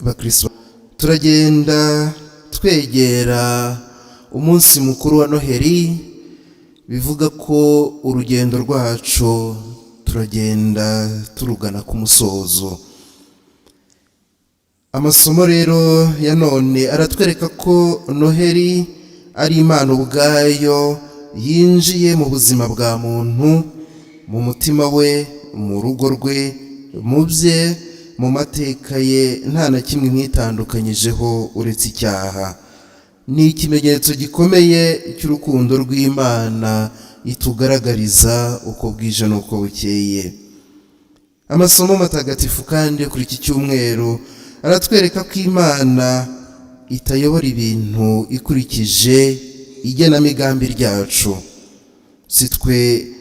Bakristo, turagenda twegera umunsi mukuru wa Noheri, bivuga ko urugendo rwacu turagenda turugana ku musozo. Amasomo rero ya none aratwereka ko Noheri ari Imana ubwayo yinjiye mu buzima bwa muntu, mu mutima we, mu rugo rwe, mu bye, mu mateka ye, nta na kimwe imwitandukanyijeho uretse icyaha. Ni ikimenyetso gikomeye cy'urukundo rw'Imana itugaragariza uko bwije n'uko bukeye. Amasomo matagatifu kandi yo kuri iki cyumweru aratwereka ko Imana itayobora ibintu ikurikije igenamigambi ryacu. Si twe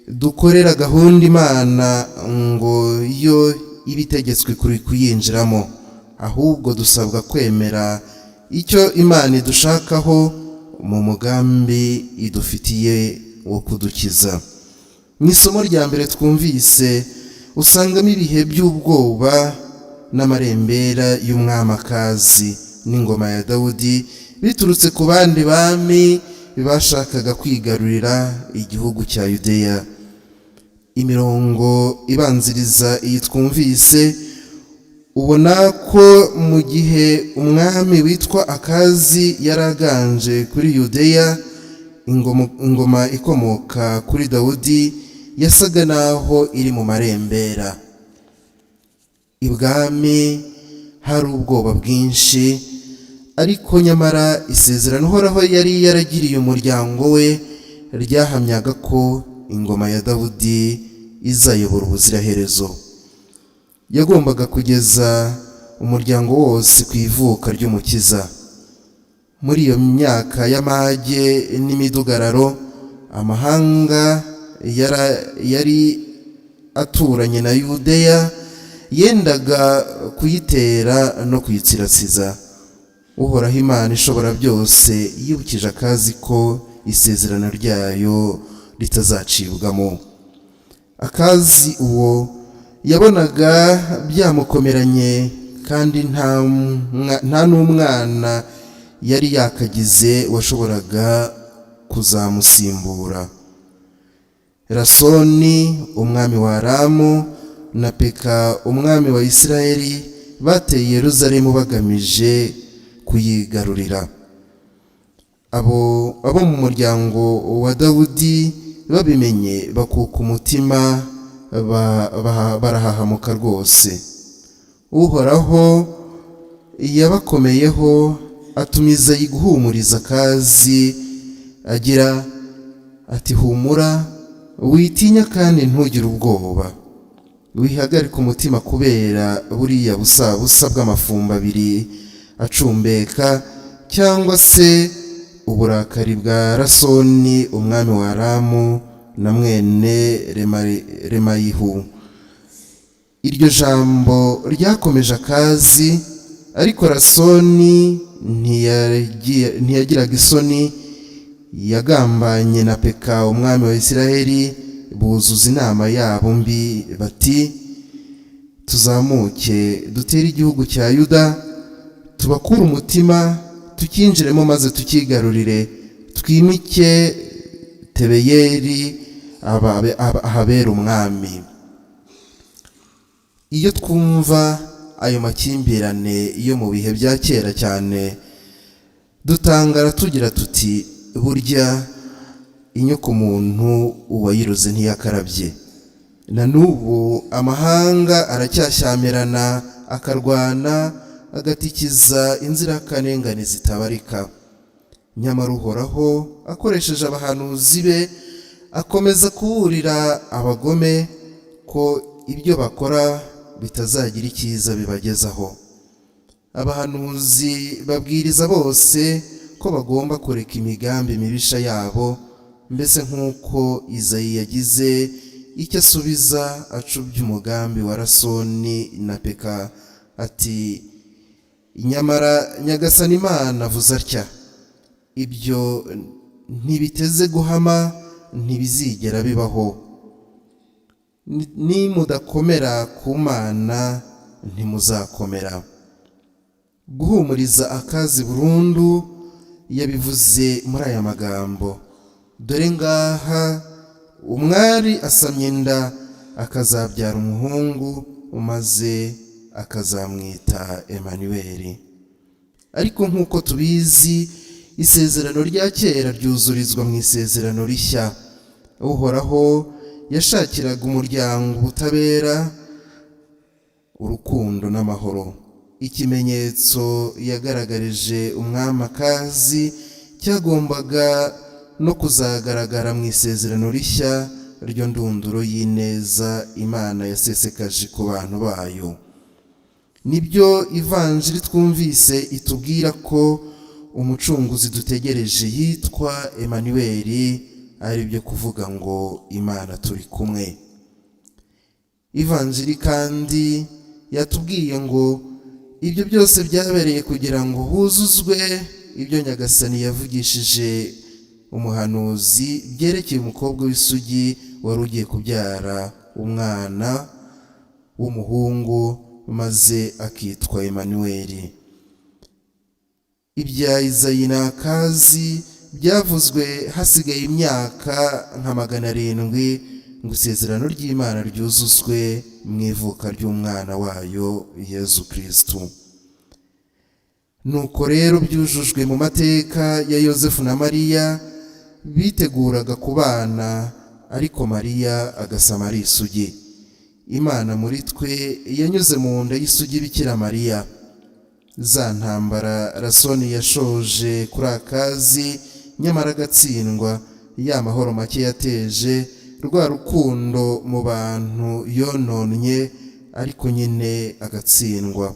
dukorera gahunda Imana ngo yo iba itegetswe kuyinjiramo, ahubwo dusabwa kwemera icyo Imana idushakaho mu mugambi idufitiye wo kudukiza. Mu isomo rya mbere twumvise, usangamo ibihe by'ubwoba n'amarembera y'umwami Akazi n'ingoma ya Dawudi, biturutse ku bandi bami bashakaga kwigarurira igihugu cya Yudeya. Imirongo ibanziriza iyi twumvise, ubona ko mu gihe umwami witwa Akazi yaraganje kuri Yudeya, ingoma ikomoka kuri Dawudi yasaga naho iri mu marembera. Ibwami hari ubwoba bwinshi, ariko nyamara isezerano Uhoraho yari yaragiriye umuryango we ryahamyaga ko ingoma ya Dawudi izayobora ubuziraherezo. Yagombaga kugeza umuryango wose ku ivuka ry'Umukiza. Muri iyo myaka y'amage n'imidugararo, amahanga yari aturanye na Yudeya yendaga kuyitera no kuyitsiratsiza. Uhoraho Imana ishobora byose yibukije Akazi ko isezerano ryayo ritazacibwamo. Akazi uwo yabonaga byamukomeranye, kandi nta n'umwana yari yakagize washoboraga kuzamusimbura. Rasoni umwami wa Aramu na Peka umwami wa Isirayeli bateye Yeruzalemu bagamije kuyigarurira. Abo mu muryango wa Dawudi babimenye bakuka umutima, barahahamuka rwose. Uhoraho yabakomeyeho, atumiza guhumuriza Akazi agira ati: "Humura, witinya kandi ntugire ubwoba, wihagarike umutima kubera buriya busabusa bw'amafumba abiri acumbeka, cyangwa se uburakari bwa Rasoni umwami wa Aramu na mwene Remayihu." Iryo jambo ryakomeje Akazi, ariko Rasoni ntiyagiraga isoni, yagambanye na Peka umwami wa Isiraheli, buzuza inama yabo mbi bati: "Tuzamuke dutere igihugu cya Yuda, tubakure umutima, tukinjiremo maze tukigarurire, twimike Tebeyeri ahabera umwami." Iyo twumva ayo makimbirane yo mu bihe bya kera cyane, dutangara tugira tuti: "Burya inyokomuntu uwayiroze ntiyakarabye." Na n'ubu amahanga aracyashyamirana, akarwana, agatikiza inzirakarengane zitabarika. Nyamara Uhoraho akoresheje abahanuzi be akomeza kuburira abagome ko ibyo bakora bitazagira icyiza bibagezaho. Abahanuzi babwiriza bose ko bagomba kureka imigambi mibisha yabo, mbese nk'uko Izayi yagize icyo asubiza acubya umugambi wa Rasoni na Peka, ati: "Nyamara Nyagasani Imana avuze atya: Ibyo ntibiteze guhama, ntibizigera bibaho. Nimudakomera ku Mana ntimuzakomera." Guhumuriza Akazi burundu yabivuze muri aya magambo: "Dore ngaha umwari asamye inda, akazabyara umuhungu, maze akazamwita Emanuweli." Ariko nk'uko tubizi, isezerano rya kera ryuzurizwa mu isezerano rishya. Uhoraho yashakiraga umuryango ubutabera, urukundo n'amahoro. Ikimenyetso yagaragarije umwami Akazi cyagombaga no kuzagaragara mu isezerano rishya, ryo ndunduro y'ineza Imana yasesekaje ku bantu bayo. Nibyo ivanjiri twumvise itubwira, ko umucunguzi dutegereje yitwa Emanuweli, ari byo kuvuga ngo Imana turi kumwe. Ivanjiri kandi yatubwiye ngo ibyo byose byabereye kugira ngo huzuzwe ibyo Nyagasani yavugishije umuhanuzi byerekeye umukobwa w'isugi wari ugiye kubyara umwana w'umuhungu, maze akitwa Emanuweli. Ibya Izayi na Akazi byavuzwe hasigaye imyaka nka 700 ngo isezerano ry'Imana ryuzuzwe mu ivuka ry'umwana wayo Yezu Kirisitu. Nuko rero byujujwe mu mateka ya Yosefu na Mariya biteguraga kubana, ariko Mariya agasama ari isugi. Imana muri twe yanyuze mu nda y'isugi Bikira Mariya. Za ntambara Rasoni yashoje kuri Akazi nyamara agatsindwa, ya mahoro make yateje, rwa rukundo mu bantu yononnye ariko nyine agatsindwa,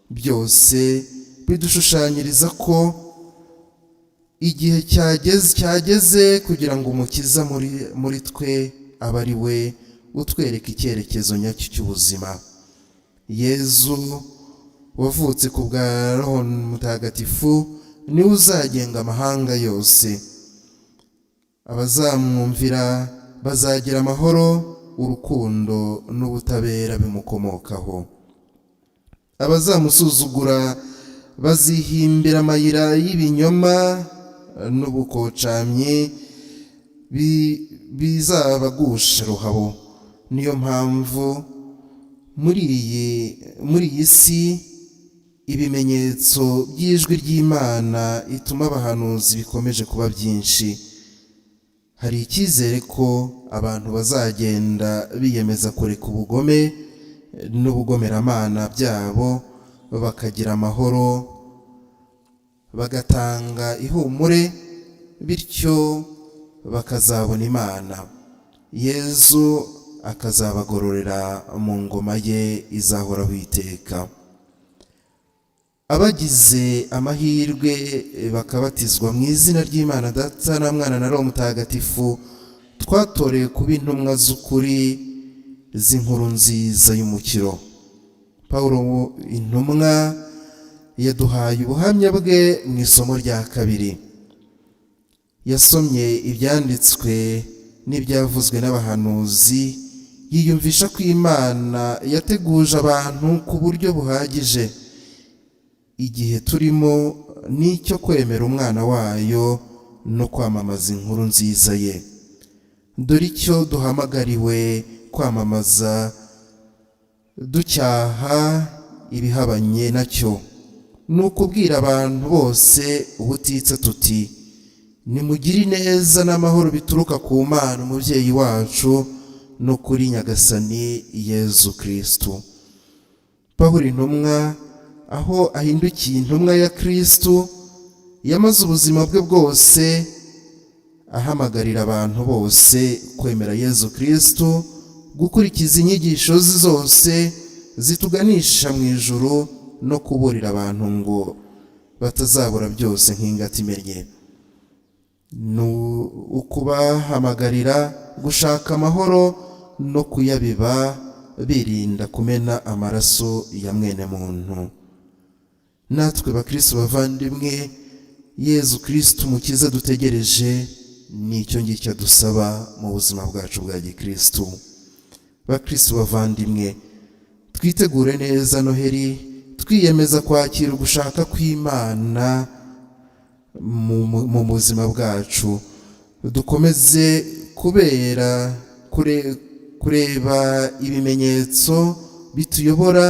byose bidushushanyiriza ko igihe cyageze kugira ngo Umukiza muri twe abe ari we utwereka icyerekezo nyacyo cy'ubuzima. Yezu wavutse ku bwa Roho Mutagatifu niwe uzagenga amahanga yose. Abazamwumvira bazagira amahoro, urukundo n'ubutabera bimukomokaho. Abazamusuzugura bazihimbira amayira y'ibinyoma n'ubukocamyi bizabagusha ruhabo. Niyo mpamvu muri iyi si ibimenyetso by'ijwi ry'Imana ituma abahanuzi bikomeje kuba byinshi. Hari icyizere ko abantu bazagenda biyemeza kureka ubugome n'ubugomeramana byabo, bakagira amahoro, bagatanga ihumure, bityo bakazabona Imana. Yezu akazabagororera mu ngoma ye izahoraho iteka. Abagize amahirwe bakabatizwa mu izina ry'Imana Data na Mwana na Roho Mutagatifu, twatorewe kuba intumwa z'ukuri z'inkuru nziza y'umukiro. Pawulo intumwa yaduhaye ubuhamya bwe mu isomo rya kabiri. Yasomye ibyanditswe n'ibyavuzwe n'abahanuzi, yiyumvisha ko Imana yateguje abantu ku buryo buhagije. Igihe turimo ni icyo kwemera umwana wayo no kwamamaza inkuru nziza ye. Dore icyo duhamagariwe kwamamaza, ducyaha ibihabanye nacyo: ni ukubwira abantu bose ubutitsa tuti: "Nimugire ineza n'amahoro bituruka ku Mana umubyeyi wacu no kuri Nyagasani Yezu Kirisitu." Pawulo intumwa, aho ahindukiye intumwa ya Kirisitu, yamaze ubuzima bwe bwose ahamagarira abantu bose kwemera Yezu Kirisitu, gukurikiza inyigisho ze zose zituganisha mu ijuru, no kuburira abantu ngo batazabura byose nk'ingata imennye. Ni ukubahamagarira gushaka amahoro no kuyabiba, birinda kumena amaraso ya mwene muntu. Natwe bakirisitu bavandimwe, Yezu Kirisitu Umukiza dutegereje ni icyo ngicyo dusaba mu buzima bwacu bwa gikirisitu. Bakirisitu bavandimwe, twitegure neza Noheri. Twiyemeza kwakira ugushaka kw'Imana mu buzima bwacu. Dukomeze kubera kureba ibimenyetso bituyobora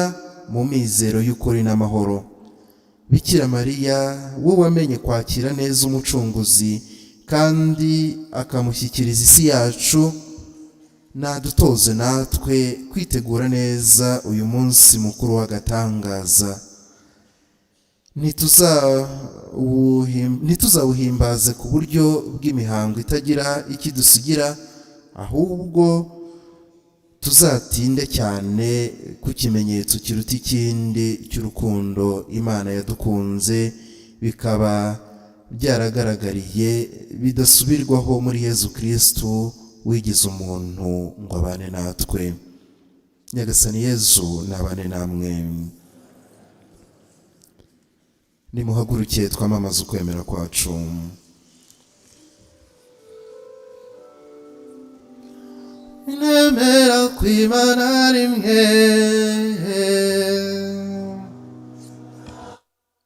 mu mizero y'ukuri n'amahoro. Bikira Mariya, we wamenye kwakira neza Umucunguzi kandi akamushyikiriza isi yacu, nadutoze natwe kwitegura neza uyu munsi mukuru w'agatangaza. Ntituzawuhimbaze ku buryo bw'imihango itagira ikidusigira, ahubwo tuzatinde cyane ku kimenyetso kiruta ikindi cy'urukundo Imana yadukunze, bikaba byaragaragariye bidasubirwaho muri Yezu Kristu wigize umuntu ngo abane natwe. Nyagasani Yezu nabane namwe. Nimuhaguruke twamamaze ukwemera kwacu. Nemera kw'Imana rimwe,